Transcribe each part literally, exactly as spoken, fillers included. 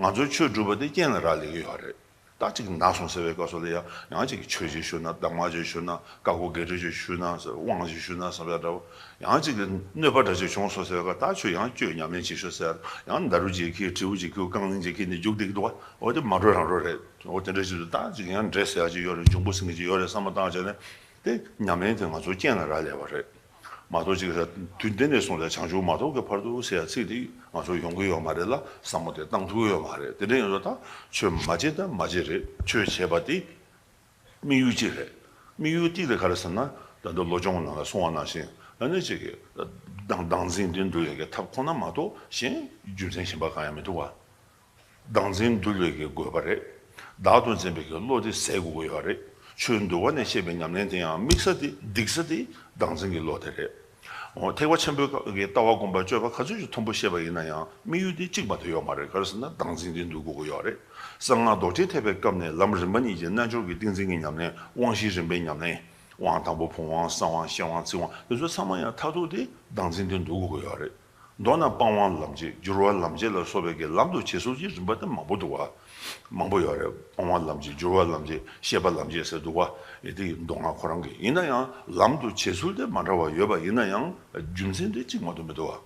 ང་ཚོའི་ཆོས་སྒྲུབ་པ་དེ་རྐྱེན་ལ་རག་ལས་ཀྱི་ཡོད་རེད། ད་ཅིག་ན་སོང་ཟེར་བའི་སྐབས་སུ་ལ་ཡང་ཡང་ཅིག་ཆོས་ཅིག་ཞུ་ན། གདམས་ངག་ཅིག་ཞུ་ན། བཀའ་བསྒོ་བགེགས་སྐྲོད་ཅིག་ཞུ་ན། དབང་ཅིག་ཞུ་ན་བསམ་ཡ་འདྲ་བོ། ཡང་ཅིག་གནོད་པ་འདྲ་ཅིག་བྱུང་སོང་ཟེར་བའི་སྐབས། ད་ཁྱོད་ཡང་ཁྱོད་ཉམས་ལེན་བྱེད་ཤོག་ཟེར། ཡང་ནཱ་རོ་ཅིག་ཁྱེར། དྲིལ་བུ་ཅིག་ཁྱེར། རྐང་གླིང་ཅིག་ཁྱེར་ནས་རྒྱུགས་བསྡད་ཀྱི་འདུག་བ། འོ་དེ་མ་འགྲོ་རང་འགྲོ་རེད། འོ་དེ་འདྲ་ཞིག་འདུག་ད་ཅིག་ཡང་འདྲེ་ཟེར་ཡ་ཅིག་ཡོད་རེད། འབྱུང་པོ་ཟེར་མཁན་ཅིག་ཡོད་རེད་བསམ་བློ་བཏང་བྱས་ནས། དེ་ཉམས་ལེན་དེ་ང་ཚོ་རྐྱེན་ལ་རག་ལས་པ་རེད། མ་གཏོགས་ཅིག་དུས་འདི་ནས་བཟུང་སྟེ་བྱང་ཆུབ་མ་ཐོབ་ཀྱི་བར་དུ་ཟེར་ཡ་ཚིག་དེ་ང་ཚོ་ཡོང་གི་ཡོད་མ་རེད་ལ། བསམ་བློ་དེ་བཏང་ཐུབ་ཀྱི་ཡོད་མ་རེད། དེ་འདྲ་ཡིན་ཙང་ད་ཆོས་མ་བྱེད་ད་མ་བྱེད་རེད། ཆོས་བྱེད་པ་དེ་དམིགས་ཡུལ་གཅིག་རེད། དམིགས་ཡུལ་གཅིག་དེ་ག་རེ་ཟེར་ན། ད་ལྟ་བློ་སྦྱོང་ནང་ལ་གསུངས་པ་ནང་བཞིན། ཨ་ནི་ཅིག་གི་བདག་བདག་འཛིན་དེ་འདུལ་བའི་གི་ཐབས་ཁོ་ན་མ་གཏོགས་གཞན་རྒྱུ་མཚན་གཞན་པ་གང་ཡང་མི་འདུག་བ། བདག་འཛིན་འདུལ་བའི་གི་དགོས་པ་རེད། བདག་ཏུ་འཛིན་པའི་གི་བློ་དེ་ཟད་དགོས་ཀྱི་ཡོད་རེད། ཆོས་འདུལ་བ་ནས་བཤད་པའི་ཉམས་ལེན་དེ་ཡང་དམིགས་ས་དེ་སྡིགས་ས་དེ་བདག་འཛིན་གྱི་བློ་དེ་རེད། འོ་ཐེག་པ་ཆེན་པོའི་སྐབས་ཀྱི་ལྟ་བ་སྒོམ་པ་སྤྱོད་པ་ག་ཚོད་ཅིག་མཐོན་པོ་བཤད་པ་ཡིན་ན་ཡང་དམིགས་ཡུལ་དེ་གཅིག་མ་གཏོགས་ཡོད་མ་རེད། ག་རེ་ཟེར་ན་བདག་འཛིན་དེ་འདུལ་དགོས་ཀྱི་ཡོད་རེད། གསང་སྔགས་རྡོ་རྗེ་ཐེག་པའི་སྐབས་ནས་ལམ་རིམ་པ་གཉིས་ཀྱི་རྣལ་འབྱོར་གྱི་ཏིང་འཛིན་གྱི་ཉམས་ལེན། དབང་བཞི་རིམ་པའི་ཉམས་ལེན། དབང་དང་པོ་བུམ་དབང་། གསང་དབང་། ཤེར་དབང་། ཚིག་དབང་། དེ་ཚོ་ཚང་མ་ཡང་མཐར་ཐུག་དེ་བདག་འཛིན་དེ་འདུལ་དགོས་ཀྱི་ཡོད་རེད། མདོར་ན་སྤང་བ་ལམ་བྱེད། སྦྱོར་བ་ལམ་བྱེད་ལ་སོགས་པའི་གི་ལམ་དུ་བྱེད་ཚུལ་གྱི་རིམ་པ་དེ་མང་པོ་འདུག་བ། མང་པོ་ཡོད་རེད། སྤང་བ་ལམ་བྱེད། སྦྱོར་བ་ལམ་བྱེད། ཤེས་པ་ལམ་བྱེད་ཟེར་འདུག་བ། ཨེ་དེ་མདོ་སྔགས་ཁོ་རང་གི་ཡིན་ན་ཡང་ལམ་དུ་བྱེད་ཚུལ་དེ་མ་འདྲ་བ་ཡོད་པ་ཡིན་ན་ཡང་རྒྱུ་མཚན་དེ་གཅིག་མ་གཏོགས་མི་འདུག་བ།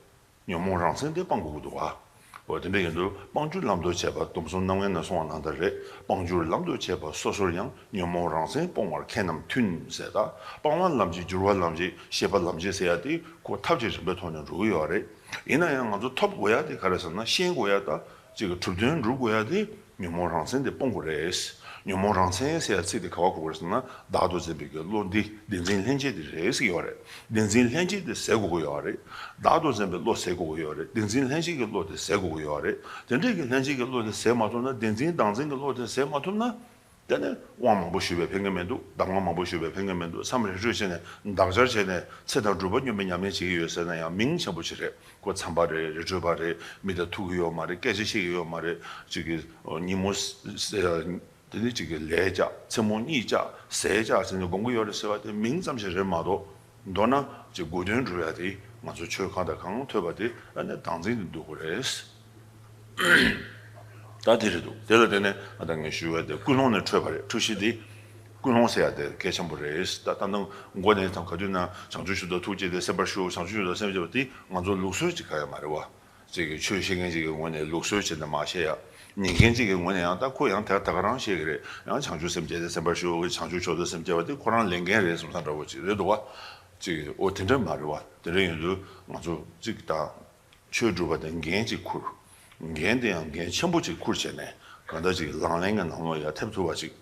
ཉོན་མོངས་རང་མཚན་དེ་སྤང་དགོས་ཀྱི་འདུག་བ། འོ་དེ་འདྲ་ཡིན་དུས་སྤང་བྱར་ལམ་དུ་བྱེད་པ། སྡོམ་གསུམ་རྣམ་ངེས་ནས་གསུངས་པ་ནང་ལྟར་རེད། སྤང་བྱར་ལམ་དུ་བྱེད་པ་སོ་སོར་ཡང་། ཉོན་མོངས་རང་མཚན་སྤོང་བར་མཁས་རྣམས་མཐུན་ཟེར། ད་སྤང་བ་ལམ་བྱེད། སྦྱོར་བ་ལམ་བྱེད། ཤེས་པ་ལམ་བྱེད་ཟེར་ཡ་དེ་ཁོ་ཐབས་ཀྱི་རིམ་པའི་ཐོག་ནས་འགྲོ་གི་ཡོད་རེད། ཡིན་ན་ཡང་ང་ཚོ་ཐོབ་དགོས་ཡ་དེ་ག་རེ་ཟེར་ན། ཤེས་དགོས་ཡ། ད་ཅིག་གི་གྲུབ་དོན་སྒྲུབ་དགོས་ཡ་དེ་ཉོན་མོངས་རང་མཚན་དེ་སྤོང་དགོས་རེད། ཉོན་མོངས་རང་མཚན་ཟེར་ཡ་ཚིག་དེ་ག་བ་གོ་དགོས་རེད་ཟེར་ན། བདག་ཏུ་འཛིན་པའི་གི་བློ་འདི་བདེན་འཛིན་ལྷན་སྐྱེས་དེ་རེད་ཟེར་གྱི་ཡོད་རེད། བདེན་འཛིན་ལྷན་སྐྱེས་དེ་ཟད་དགོས་ཀྱི་ཡོད་རེད། བདག་ཏུ་འཛིན་པའི་བློ་ཟད་དགོས་ཀྱི་ཡོད་རེད། བདེན་འཛིན་ལྷན་སྐྱེས་ཀྱི་བློ་དེ་ཟད་དགོས་ཀྱི་ཡོད་རེད། དེ་འདྲའི་གི་ལྷན་སྐྱེས་ཀྱི་བློ་དེ་ཟད་མ་ཐུབ་ན། བདེན་འཛིན་བདག་འཛིན་གྱི་བློ་དེ་ཟད་མ་ཐུབ་ན། དེ་ནས་དབང་མང་པོ་ཞུས་པས་ཕན་གྱི་མི་འདུག། གདམས་ངག་མང་པོ་ཞུས་པས་ཕན་གྱི་མི་འདུག། མཚམས་རེ་ཧྲུལ་བྱས་ནས་འདག་སྦྱར་བྱས་ནས་ཚེ་དང་སྒྲུབ་པ་སྙོམས་པའི་ཉམས་ལེན་བྱེད་ཀྱི་ཡོད་ཟེར་ན་ཡང་མིང་ཆེན་པོ་ཞིག་རེད། ཁོ་མཚམས་པ་རེད། རི་ཁྲོད་པ་རེད། མི་དང་ཐུག་གི་ཡོད་མ་རེད། སྐད་ཆ་བཤད་ཀྱི་ཡོད་མ་རེད། ཅིག་གི་ཉིན་མོ་ཟེར་ཡ། དེ་ནི་ཅིག་གི་ལས་བཅག། མཚན་མོ་གཉིད་བཅག། ཟས་བཅག་ཟེར་ནས་སྒོམ་གྱི་ཡོད་རེད་ཟེར་བ་དེ་མིང་ཙམ་ཞིག་རེད་མ་གཏོགས། མདོར་ན་ཅིག་དགོས་དོན་སྒྲུབ་ཡ་དེ་ང་ཚོ་ཆོས་གང་དང་གང་ཐོས་པ་དེ་ཨ་ནི་བདག་འཛིན་དུ་འདུག་གི་རེད། ད་དེ་རེད་འདུག། དེ་ལ་བརྟེན་ནས་ཨ་ད་ངས་ཞུ་བ་དེ་ཀུན་སློང་ནས་འཕྲོས་པ་རེད། འཁྲུལ་གཞི་དེ་ཀུན་སློང་ཟེར་ཡ་དེ་གལ་ཆེན་པོ་རེད། ད་ད་ནང་མགོ་ནས་དང་ག་དུས་ན་བྱང་ཆུབ་མཆོག་ཏུ་ཐུགས་བསྐྱེད་དེ་སེམས་པར་ཞུ། བྱང་ཆུབ་མཆོག་ཏུ་སེམས་བསྐྱེད་པ་དེ་ང་ཚོ་ལུགས་སྲོལ་ཅིག་ག་ཡོད་མ་རེད་བ། ཅིག་གི་ཆོས་བཤད་མཁན་ཅིག་གི་ངོས་ནས་ལུགས་སྲོལ་བྱས་ནས་མར་བཤད་ཡ། ཉན་མཁན་ཅིག་གི་ངོས་ནས་ཡང་ད་ཁོ་ཡང་དེ་ད་ག་རང་བཤད་ཀྱི་རེད། ཡང་བྱང་ཆུབ་སེམས་བསྐྱེད་དེ་སེམས་དཔར་ཞུ། བྱང་ཆུབ་མཆོག་ཏུ་སེམས་བསྐྱེད་པ་དེ་ཁོ་རང་ལས་འགན་རེད་བསམ་བསམ་འདྲ་བོ་ཅིག་རེད་འདུག་བ། ཅིག་གི་འོ་དེ་འདྲ་མ་རེད་བ། དེ་འདྲ་ཡིན་དུས་ང་ཚོ་ཅིག་ད་ཆོས་སྒྲུབ་པ་དེ་འགན་ཅིག་འཁུར། འགན་དེ་ཡང་འགན་ཆེན་པོ་ཅིག་འཁུར་བྱས་ནས་གང་ལྟར་ཅིག་ལག་ལེན་གྱི་ནང་ལོགས་ཡར་ཐེབས་ཐུབ་པ་ཅིག།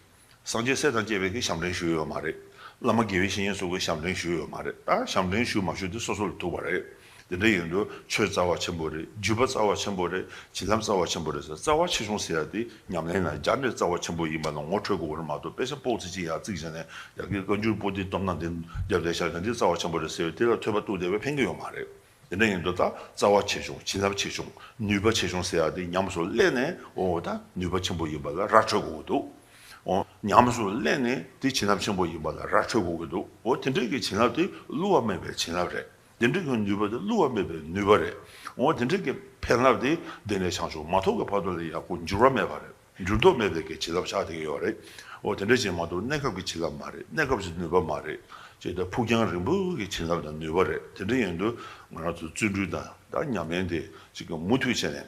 སངས་རྒྱས་སྲས་དང་བཅས་པའི་གི་ཞབས་འདྲེན་ཞུས་ཡོད་མ་རེད། བླ་མ་དགེ་བའི་བཤེས་གཉེན་སོགས་ཀྱི་ཞབས་འདྲེན་ཞུས་ཡོད་མ་རེད། ད་ཞབས་འདྲེན་ཞུས་མ་ཞུས་དེ་སོ་སོ་ལ་ཐུག་པ་རེད། དེ་འདྲ་ཡིན་དུས་ཆོས་རྩ་བ་ཆེན་པོ་རེད། བརྒྱུད་པ་རྩ་བ་ཆེན་པོ་རེད། བྱིན་རླབས་རྩ་བ་ཆེན་པོ་རེད་ཟེར། རྩ་བ་ཆེ་ཆུང་ཟེར་ཡ་དེ་ཉམས་ལེན་ལ་སྦྱར་ནས་རྩ་བ་ཆེན་པོ་ཡིན་པ་ལ་ངོ་འཕྲོད་དགོས་ཀྱི་རེད་མ་གཏོགས། དཔེ་ཆ་པོག་ཙི་ཅིག་ཡར་བརྩིགས་བྱས་ནས་ཡ་གི་བཀའ་འགྱུར་པོ་ཏི་སྟོབས་ན་འདི་རྒྱབ་བསྡད་ཤག་ཡང་འདི་རྩ་བ་ཆེན་པོ་རེད་ཟེར་བས་དེ་ལ་ཐོས་པ་གཏུགས་བསྡད་པས་ཕན་གྱི་ཡོད་མ་རེད། དེ་འདྲ་ཡིན་དུས་ད་རྩ་བ་ཆེ་ཆུང་། བྱིན་རླབས་ཆེ་ཆུང་། ནུས་པ་ཆེ་ཆུང་ཟེར་ཡ་དེ་ཉམས་སུ་བླངས་ནས། འོ་ད་ནུས་པ་ཆེན་པོ་ཡིན་པ་ལ་ར་འཕྲོད་དགོས་ཀྱི་འདུག། འོ་ཉམས་སུ་བླངས་ནས་དེ་བྱིན་རླབས་ཆེན་པོ་ཡིན་པ་ལ་ར་འཕྲོད་དགོས་ཀྱི་འདུག། འོ་དེ་འདྲའི་གི་བྱིན་རླབས་དེ་བསླུ་བ་མེད་པའི་བྱིན་རླབས་རེད། དེ་འདྲའི་གི་ནུས་པ་དེ་བསླུ་བ་མེད་པའི་ནུས་པ་རེད། འོ་དེ་འདྲའི་གི་ཕན་རླབས་དེ་འདི་ནས་བྱང་ཆུབ་མ་ཐོབ་ཀྱི་བར་དུ་ལ་ཡག་པོ་འགྱུར་བ་མེད་པ་རེད། འགྱུར་ལྡོག་མེད་པའི་གི་བྱིན་རླབས་ཆགས་བསྡད་ཀྱི་ཡོད་རེད། འོ་དེ་འདྲ་ཅིག་མ་གཏོགས་གནས་སྐབས་ཀྱི་བྱིན་རླབས་མ་རེད། གནས་སྐབས་ཀྱི་ནུས་པ་མ་རེད། ཅེས་ད་ཕུགས་རྒྱང་རིང་པོའི་གི་བྱིན་རླབས་དང་ནུས་པ་རེད། དེ་འདྲ་ཡིན་དུས་ང་རང་ཚོ་བརྩོན་འགྲུས་དང་ད་ཉམས་ལེན་དེ་ཅིག་གི་མུ་མཐུད་བྱས་ནས་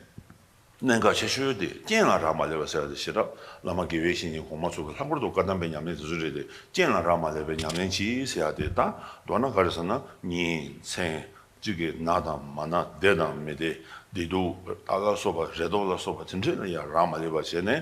གནད་འགག་ཆེ་ཤོས་དེ་རྐྱེན་ལ་རག་མ་ལས་པ་ཟེར་ཡ་དེ་ཤེས་རབ་བླ་མ་དགེ་བའི་བཤེས་གཉེན་གོང་མ་ཚོ་གི་ལྷག་པར་དུ་བཀའ་གདམས་པའི་ཉམས་ལེན་དེ་ཚོ་རེད་དེ། རྐྱེན་ལ་རག་མ་ལས་པའི་ཉམས་ལེན་གྱིས་ཟེར་ཡ་དེ་ད་མདོར་ན་ག་རེ་ཟེར་ན་ཉིན་མཚན། གཅིག་གིས་ན་དང་མ་ན། བདེ་དང་མི་བདེ། བདེ་སྡུག་ལ་སོགས་པ། རེ་དོགས་ལ་སོགས་པ་དེ་འདྲ་ལ་ཡང་རག་མ་ལས་པ་བྱས་ནས།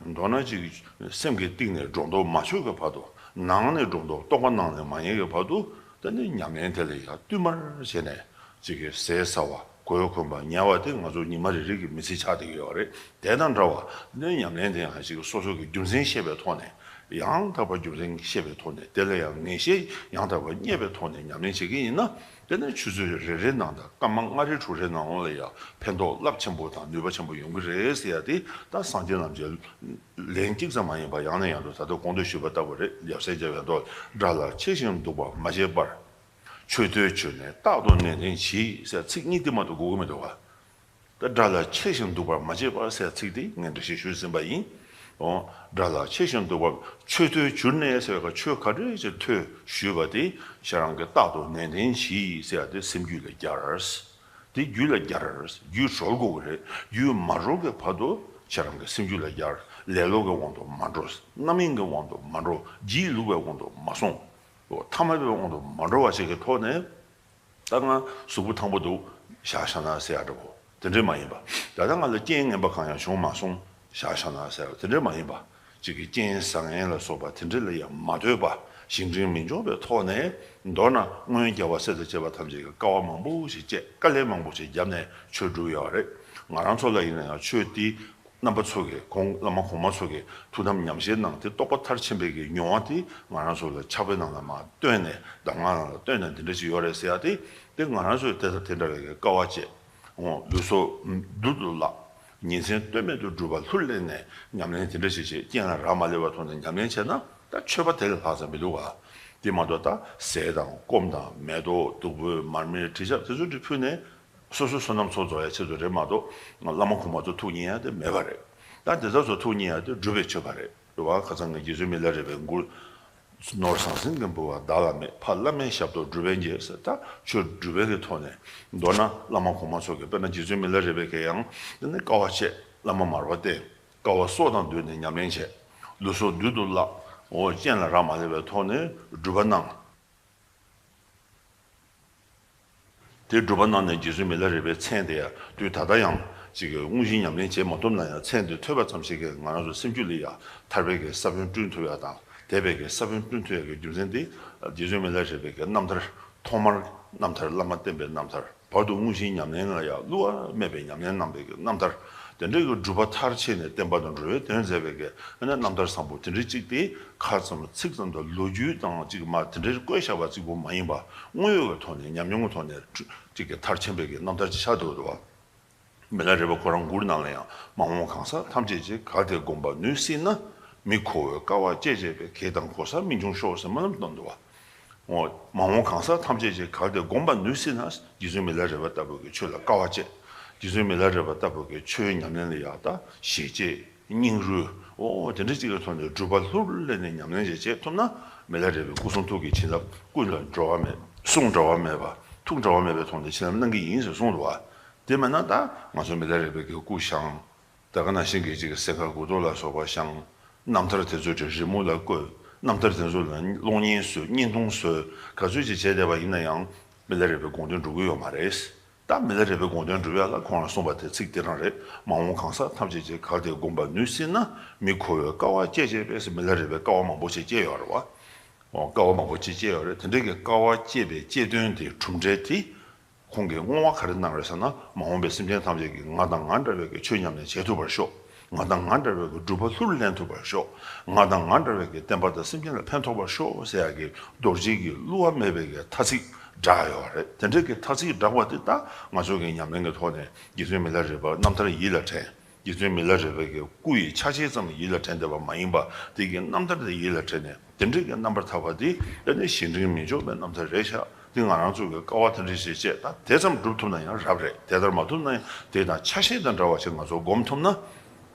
མདོར་ན་ཅིག་སེམས་ཀྱི་གཏིང་ནས་སྒྲོ་འདོགས་མ་ཆོད་ཀྱི་བར་དུ། ནང་ནས་སྒྲོ་འདོགས། རྟོགས་པ་ནང་ནས་མ་རྙེད་ཀྱི་བར་དུ། དེ་ནས་ཉམས་ལེན་དེ་ལ་ཡང་བསྟུད་མར་བྱས་ནས་ཅིག་གིས་ཟས་ཟ་བ། གོས་གོན་པ། ཉལ་བ་དེ་ང་ཚོ་ཉི་མ་རེ་རེ་གི་མི་ཚེ་ཆགས་བསྡད་ཀྱི་ཡོད་རེད། དེ་དང་འདྲ་བ་ནས་ཉམས་ལེན་དེ་ཡང་ཅིག་སོ་སོ་གི་རྒྱུ་མཚན་ཤེས་པའི་ཐོག་ནས། ཡང་དག་པར་རྒྱུ་མཚན་ཤེས་པའི་ཐོག་ནས། དེ་ལ་ཡང་ངེས་ཤེས་ཡང་དག་པར་རྙེད་པའི་ཐོག་ནས་ཉམས་ལེན་བྱེད་ཀྱི་ཡིན་ན། དེ་ནས་ཆུ་ཚོད་རེ་རེ་ནང་དང་སྐར་མ་ལྔ་རེ་དྲུག་རེ་ནང་ལ་ཡང་ཕན་ཐོགས་རླབས་ཆེན་པོ་དང་ནུས་པ་ཆེན་པོ་ཡོང་གི་རེད་ཟེར་ཡ་དེ། ད་སངས་རྒྱས་རྣམས་ཀྱི་ལན་གཅིག་ཙམ་མ་ཡིན་པར་ཡང་ནས་ཡང་དུ་ད་ལྟ་གོང་དུ་ཞུས་པ་ལྟ་བུ་རེད། ཡབ་སྲས་མཇལ་བའི་མདོ། དགྲ་ལ་འཆིང་ཞིང་འདུག་པ་མ་བྱེད་པར། ཆོས་ཐོས་ཆོས་ནས་རྟག་ཏུ་ནན་ཏན་གྱིས་ཟེར་ཚིག་གཉིས་དེ་མ་གཏོགས་དགོས་ཀྱི་མི་འདུག་ག། ད་དགྲ་ལ་ཆེ་ཞིང་སྡུག་པར་མ་བྱེད་པར་ཟེར་ཚིག་དེ་ངས་འགྲེལ་བཤད་ཞུས་ཟིན་པ་ཡིན། འོ། དགྲ་ལ་ཆེ་ཞིང་སྡུག་པར་ཆོས་ཐོས་གྱུར་ནས་ཟེར་བའི་ཆོས་ག་འདྲ་ཅིག་ཐོས་ཞུས་པ་དེ་ཁྱེད་རང་གིས་རྟག་ཏུ་ནན་ཏན་གྱིས་ཟེར་ཡ་དེ་སེམས་རྒྱུད་ལ་སྦྱར། དེ་རྒྱུད་ལ་སྦྱར། རྒྱུད་གྲོལ་དགོས་ཀྱི་རེད། རྒྱུད་མ་གྲོལ་གྱི་བར་དུ་ཁྱེད་རང་གི་སེམས་རྒྱུད་ལ་སྦྱར། ལེ་ལོ་གི་དབང་དུ་མ་འགྲོ། རྣམ་གཡེང་གི་དབང་དུ་མ་འགྲོ། སྒྱིད་ལུག་པའི་དབང་དུ་མ་སོང་། ཐ་མལ་པའི་དབང་དུ་མ་འགྲོ་བ་ཞིག་གི་ཐོག་ནས། ད་ང་གཟུགས་པོ་ཐང་པོ་འདུག་བཞག་བཞག་ན་ཟེར་ཡ་འདྲ་པོ་དེ་འདྲས་མ་ཡིན་པ། ད་ལྟ་ང་ལ་རྐྱེན་ངན་པ་གང་ཡང་བྱུང་མ་སོང་བཞག་བཞག་ན་ཟེར་བ་དེ་འདྲས་མ་ཡིན་པ། གཅིག་གི་རྐྱེན་བཟང་ངན་ལ་སོགས་པ་དེ་འདྲས་ལ་ཡང་མ་ལྟོས་པ། ཞིང་བྲན་མི་འཇོག་པའི་ཐོག་ནས། མདོར་ན་སྔོན་རྒྱལ་བ་སྲས་དང་བཅས་པ་ཐམས་ཅད་ཀྱིས་དཀའ་བ་མང་པོ་ཞིག་སྤྱད། དཀའ་ལས་མང་པོ་ཞིག་བརྒྱབ་ནས་ཆོས་བསྒྲུབས་ཡོད་རེད། ང་རང་ཚོ་ལ་ཡིན་ན་ཡང་ཆོས་འདི། རྣམ་པ་ཚོ་གིས་གོང་བླ་མ་གོང་མ་ཚོ་གིས་ཐུགས་དམ་ཉམས་བཞེས་གནང་སྟེ་རྟོགས་པ་མཐར་ཕྱིན་པའི་གི་མྱོང་བ་དེ་ང་རང་ཚོ་ལ་ཕྱག་དཔེ་ནང་ལ་མར་བཏོན་ནས་གདམས་ངག་ནང་ལ་བཏོན་ནས་འདི་འདྲ་ཞིག་ཡོད་རེད་ཟེར་ཡ་དེ། དེ་ང་རང་ཚོས་དེ་དང་དེ་འདྲ་བའི་གི་དཀའ་བ་སྤྱད། འོ། ལུས་སྲོག་རྡུལ་དུ་བརླག་ཉིན་མཚན་ལྟོས་མེད་དུ་སྒྲུབ་པ་ལྷུར་ལེན་ནས་ཉམས་ལེན་དེ་འདྲ་ཞིག་བྱེད། རྐྱེན་ལ་རག་མ་ལས་པའི་ཐོག་ནས་ཉམས་ལེན་བྱས་ན་ད་ཆོས་པ་དེ་ལས་ལྷག་ཙམ་མི་འདུག་ག་དེ་མ་གཏོགས་ད་ཟས་དང་སྐོམ་དང་མེ་ཏོག་བདུག་སྤོས་མར་མེ་དྲི་ཆབ་དེ་ཚོ་འདྲ་ཕུལ་ནས། སོ་སོའི་བསོད་ནམས་ཚོགས་རྫོགས་ཡ་ཆེད་དུ་རེད་མ་གཏོགས་བླ་མ་གོང་མ་ཚོ་ཐུགས་མཉེས་ཡ་དེ་མེད་པ་རེད། ད་དེ་ཚོ་ཚོ་ཐུགས་མཉེས་ཡ་དེ་སྒྲུབ་པའི་མཆོད་པ་རེད། རེད་བ། ཁ་སང་གི་རྗེ་བཙུན་མི་ལ་རས་པའི་མགུར། ནོར་ཟང་ཟིང་གི་འབུལ་བ་བདག་ལ་མེད། ཕ་བླ་མའི་ཞབས་ཏོག་སྒྲུབ་པས་འཇལ་ཟེར། ད་ཆོས་སྒྲུབ་པའི་གི་ཐོག་ནས། མདོར་ན་བླ་མ་གོང་མ་ཚོ་གི་དཔེར་ན་རྗེ་བཙུན་མི་ལ་རས་པའི་གི་ཡང་དེ་ནི་དཀའ་བ་སྤྱད། བླ་མ་མར་པ་བསྟེན། དཀའ་བ་སྲོག་དང་བསྡོས་ནས་ཉམས་ལེན་བྱས། ལུས་སྲོག་རྡུལ་དུ་བརླག་འོ། རྐྱེན་ལ་རག་མ་ལས་པའི་ཐོག་ནས་སྒྲུབ་པ་གནང་། དེ་སྒྲུབ་པ་གནང་ནས་རྗེ་བཙུན་མི་ལ་རས་པའི་མཚན་དེ་ཡང་དུས་ད་ལྟ་ཡང་ཅིག་གི་དངོས་གཞི་ཉམས་ལེན་བྱེད་མ་ཐུབ་ན་ཡང་མཚན་དེ་ཐོས་པ་ཙམ་ཞིག་གིས་ང་རང་ཚོ་སེམས་རྒྱུད་ལ་ཡང་ཐར་པའི་གི་ས་བོན་བསྐྲུན་ཐུབ་ཡ་དང་དད་པའི་གི་ས་བོན་བསྐྲུན་ཐུབ་ཡ་གི་རྒྱུ་མཚན་དེ། རྗེ་བཙུན་མི་ལ་རས་པའི་གི་རྣམ་ཐར། ཐོག་མར་རྣམ་ཐར་བླ་མ་བསྟེན་པའི་རྣམ་ཐར། བར་དུ་དངོས་གཞིའི་ཉམས་ལེན་ལ་ཡང་བསླུ་བ་མེད་པའི་ཉམས་ལེན་གནང་བའི་གི་རྣམ་ཐར། དེ་འདྲའི་གི་སྒྲུབ་པ་མཐར་ཕྱིན་ནས་བསྟན་པ་དང་འགྲོ་བའི་དོན་མཛད་པའི་གི་ཨ་ནི་རྣམ་ཐར་བཟང་པོ་དེ་འདྲའི་གཅིག་དེ་ཁ་ཙམ་ཚིག་ཙམ་དང་ལོ་རྒྱུས་དང་གཅིག་མ་དེ་འདྲའི་བཀོད་བཞག་པ་གཅིག་པུ་མ་ཡིན་པ། དངོས་ཡོད་ཀྱི་ཐོག་ནས་ཉམས་མྱོང་གི་ཐོག་ནས་གཅིག་གི་མཐར་ཕྱིན་པའི་གི་རྣམ་ཐར་ཅིག་ཆགས་འདུག་འདུག་བ། མི་ལ་རས་པ་ཁོ་རང་མགུར་ནང་ལ་ཡང་མ་འོངས་གང་ཟག་ཐམས་ཅད་ཀྱིས་གལ་ཏེ་བསྒོམ་པར་ནུས་སྲིད་ན། མི་ཁོ་བོས་དཀའ་བ་སྤྱད་བྱས་པས་གེགས་དང་གོལ་ས་མི་འབྱུང་ཤོག་ཟེར་སྨོན་ལམ་བཏབ་འདུག་བ། འོ། མ་འོངས་གང་ཟག་ཐམས་ཅད་ཀྱིས་གལ་ཏེ་བསྒོམ་པར་ནུས་སྲིད་ན། རྗེ་བཙུན་མི་ལ་རས་པ་ལྟ་བུ་གིས་ཆོས་ལ་དཀའ་བ་སྤྱད། རྗེ་བཙུན་མི་ལ་རས་པ་ལྟ་བུ་གིས་ཆོས་ཉམས་ལེན་ལ་ཡག་ད་ཞེ་བཅད་སྙིང་རུས། འོ། དེ་འདྲ་ཅིག་གི་ཐོག་ནས་སྒྲུབ་པ་ལྷུར་ལེན་ནས་ཉམས་ལེན་ཞིག་བྱེད་ཐུབ་ན། མི་ལ་རས་པའི་སྐུ་གསུང་ཐུགས་ཀྱི་བྱིན་རླབས་ཀུན་ལ་འགྲོ་བ་མེད། གསུང་འབྲལ་བ་མེད་པ། ཐུགས་འབྲལ་བ་མེད་པའི་ཐོག་ནས་བྱིན་རླབས་གནང་གི་ཡིན་ཟེར་གསུངས་འདུག་བ། དེ་མེད་ན་ད་ང་ཚོ་མི་ལ་རས་པའི་གི་སྐུ་བཞེངས། ད་ག་ནང་བཞིན་གྱི་ཅིག་གི་གསས་མཁར་དགུ་ཐོག་ལ་སོགས་པ་བཞེངས། རྣམ་ཐར་དེ་ཚོ་ཅིག་རི་མོ་ལ་བཀོད། རྣམ་ཐར་དེ་ཚོ་ལ་གློག་བརྙན་བཟོས། བརྙན་ཐུང་བཟོས། ག་ཚོད་ཅིག་བྱས་བསྡད་པ་ཡིན་ན་ཡང་། མི་ལ་རས་པའི་དགོངས་དོན་འགྲུབ་ཀྱི་ཡོད་མ་རེད། ད་མི་ལ་རས་པའི་དགོངས་དོན་འགྲུབ་ཡ་ལ་ཁོང་ལ་གསུངས་པ་དེ་ཚིག་དེ་རང་རེད། མ་འོངས་གང་ཟག་ཐམས་ཅད་ཀྱིས་གལ་ཏེ་བསྒོམ་པར་ནུས་སྲིད་ན། མི་ཁོ་བོས་དཀའ་བ་སྤྱད་བྱས་པས་ཟེར། མི་ལ་རས་པས་དཀའ་བ་མང་པོ་ཞིག་སྤྱད་ཡོད་རེད་བ། འོ། དཀའ་བ་མང་པོ་ཅིག་སྤྱད་ཡོད་རེད། དེ་འདྲའི་གི་དཀའ་བ་སྤྱད་པའི་སྤྱད་དོན་དེ། གྲུབ་འབྲས་དེ། ཁོང་གིས་བསྔོ་བ་ག་རེ་གནང་རེད་ཟེར་ན། མ་འོངས་པའི་སེམས་ཅན་ཐམས་ཅད་ཀྱིས་ང་དང་ང་འདྲ་བའི་གི་ཆོས་ཉམས་ལེན་བྱེད་ཐུབ་པར་ཤོག་ང་དང་ང་འདྲ་བའི་གི་སྒྲུབ་པ་ལྷུར་ལེན་ཐུབ་པར་ཤོག་ང་དང་ང་འདྲ་བའི་གི་བསྟན་པ་དང་སེམས་ཅན་ལ་ཕན་ཐོགས་པར་ཤོག་ཟེར་ཡ་གི་རྡོ་རྗེ་གི་བསླུ་བ་མེད་པའི་གི་ཐ་ཚིག་བསྒྲགས་ཡོད་རེད། དེ་འདྲའི་གི་ཐ་ཚིག་བསྒྲགས་པ་དེ་ད་ང་ཚོ་གི་ཉམས་ལེན་གི་ཐོག་ནས་རྗེ་བཙུན་མི་ལ་རས་པ་རྣམ་ཐར་ཡིད་ལ་དྲན། རྗེ་བཙུན་མི་ལ་རས་པའི་གི་སྐུ་ཡི་ཆ་བྱད་ཙམ་ཡིད་ལ་དྲན་བསྡད་པ་མ་ཡིན་པ། དེ་གི་རྣམ་ཐར་དེ་ཡིད་ལ་དྲན་ནས། དེ་འདྲའི་གི་རྣམ་པར་ཐར་པ་དེ་ཨ་ནི་གཞན་དྲིང་མི་འཇོག་པའི་རྣམ་ཐར་རེད་ཤག་དེ་ང་རང་ཚོ་གི་དཀའ་བ་དེ་འདྲ་ཞིག་སྤྱད། ད་དེ་ཙམ་སྒྲུབ་ཐུབ་ན་ཡང་རབ་རེད། དེ་ལྟར་མ་ཐུབ་ན་ཡང་དེ་དང་ཆ་ཤས་དང་འདྲ་བ་ཞིག་ང་ཚོ་སྒོམ་ཐུབ་ན།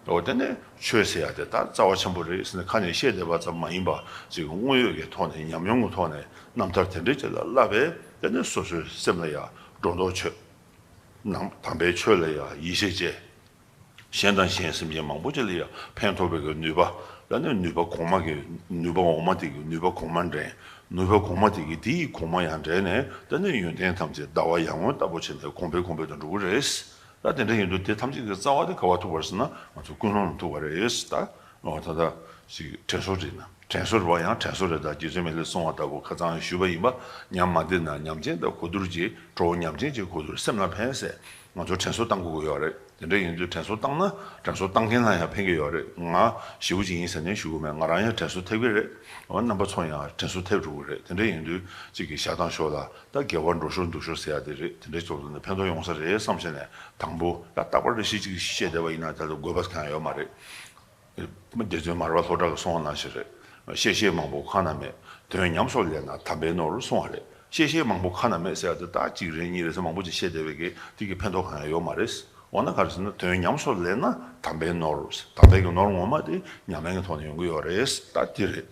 འོ། དེ་ནས་ཆོས་ཟེར་ཡ་དེ་ད་རྩ་བ་ཆེན་པོ་རེད་ཟེར་ནས་ཁ་ནས་བཤད་བསྡད་པ་ཙམ་མ་ཡིན་པ། ཅིག་དངོས་ཡོད་ཀྱི་ཐོག་ནས་ཉམས་མྱོང་གི་ཐོག་ནས་རྣམ་ཐར་དེ་འདྲ་ཅིག་ལ་བསླབས་པས། དེ་ནས་སོ་སོའི་སེམས་ལ་ཡང་སྒྲོ་འདོགས་ཆོད། ནང་དམ་པའི་ཆོས་ལ་ཡང་ཡིད་ཆེས་བྱས། གཞན་དང་གཞན་སེམས་ཅན་མང་པོ་ཅིག་ལ་ཡང་ཕན་ཐོགས་པའི་གི་ནུས་པ། ད་ནི་ནུས་པ་གོང་མ་གི་ནུས་པ་འོག་མ་དེ་གི་ནུས་པ་གོང་མ་འདྲེན། ནུས་པ་གོང་མ་དེ་གི་དེ་ཡི་གོང་མ་ཡང་འདྲེན་ནས། ད་ནི་ཡོན་ཏན་ཐམས་ཅད་ཟླ་བ་ཡར་ངོ་ལྟ་བུ་བྱས་ནས་གོང་འཕེལ་གོང་འཕེལ་དུ་འགྲོ་གི་རེད། ད་དེ་འདྲ་ཡིན་དུས་དེ་ཐམས་ཅད་ཀྱི་རྩ་བ་དེ་ག་བ་ཐུག་པ་རེད་ཟེར་ན། ང་ཚོ་ཀུན་སློང་ལ་ཐུག་པ་རེད། ད་འོ། ད་ལྟ་ཞིག་དྲན་གསོ་རེད་ན། དྲན་གསོ་རེད་པ། ཡང་དྲན་གསོ་རེད། ད་རྗེ་བཙུན་མི་ལས་གསུངས་པ་ལྟ་བུ་ཁ་སང་ཞུས་པ་ཡིན་པ། ཉམས་མ་བདེ་ན་ཉམས་ཅན་དང་གོ་བསྡུར་གྱིས། གྲོགས་ཉམས་ཅན་གྱི་གོ་བསྡུར་སེམས་ལ་ཕན་ཟེར། ང་ཚོ་དྲན་གསོ་བཏང་དགོས་ཀྱི་ཡོད་རེད། དེ་འདྲ་ཡིན་དུས་དྲན་གསོ་བཏང་ན་དྲན་གསོ་བཏང་མཁན་ལ་ཡང་ཕན་གྱི་ཡོད་རེད། ང་ཞེ་པོ་ཅིག་ཡིན་ཟེར་ནས་ཞུ་གི་མེད། ང་རང་ཡང་དྲན་གསོ་ཐེབས་ཀྱི་རེད། འོ། རྣམ་པ་ཚོ་ཡང་དྲན་གསོ་ཐེབས་འགྲོ་གི་རེད། དེ་འདྲ་ཡིན་དུས་གཅིག་གིས་བཞག་དང་ཞོར་ལ་ད་དགེ་བ་འགྲོ་ཞོར་འདུག་ཞོར་ཟེར་ཡ་དེ་རེད། དེ་འདྲའི་ཚོགས་འདུ་ནས་ཕན་ཐོགས་ཡོང་ས་རེད་བསམ་བྱས་ནས། དང་པོ་ད་རྟག་པར་རེ་ཞིག་ཅིག་བཤད་བསྡད་པ་ཡིན་ན་ད་དུང་དགོས་པ་གང་ཡང་ཡོད་མ་རེད། རྗེ་བཙུན་མར་པ་ལྷོ་བྲག་གིས་གསུངས་པ་ནང་བཞིན་རེད། བཤད་བཤད་མང་པོ་ཁ་ན་མེད། དོན་ཉམས་སུ་ལེན་ན་དམ་པའི་ནོར་གསུངས་པ་རེད། བཤད་བཤད་མང་པོ་ཁ་ན་མེད་ཟེར་ཡ་དེ་ད་གཅིག་རེ་གཉིས་རེ་ཟེར་མང་པོ་ཅིག་བཤད་བསྡད་པའི་གི་དེ་གི་ཕན་ཐོགས་གང་ཡང་ཡོད་མ་རེད། འོ་ན་ག་རེ་ཟེར་ན་དོན་ཉམས་སུ་ལེན་ན་དམ་པའི་ནོར། དམ་པའི་གི་ནོར་ངོ་མ་དེ་ཉམས་ལེན་གྱི་ཐོག་ནས་ཡོང་གི་ཡོད་རེད། ད་དེ་རེད།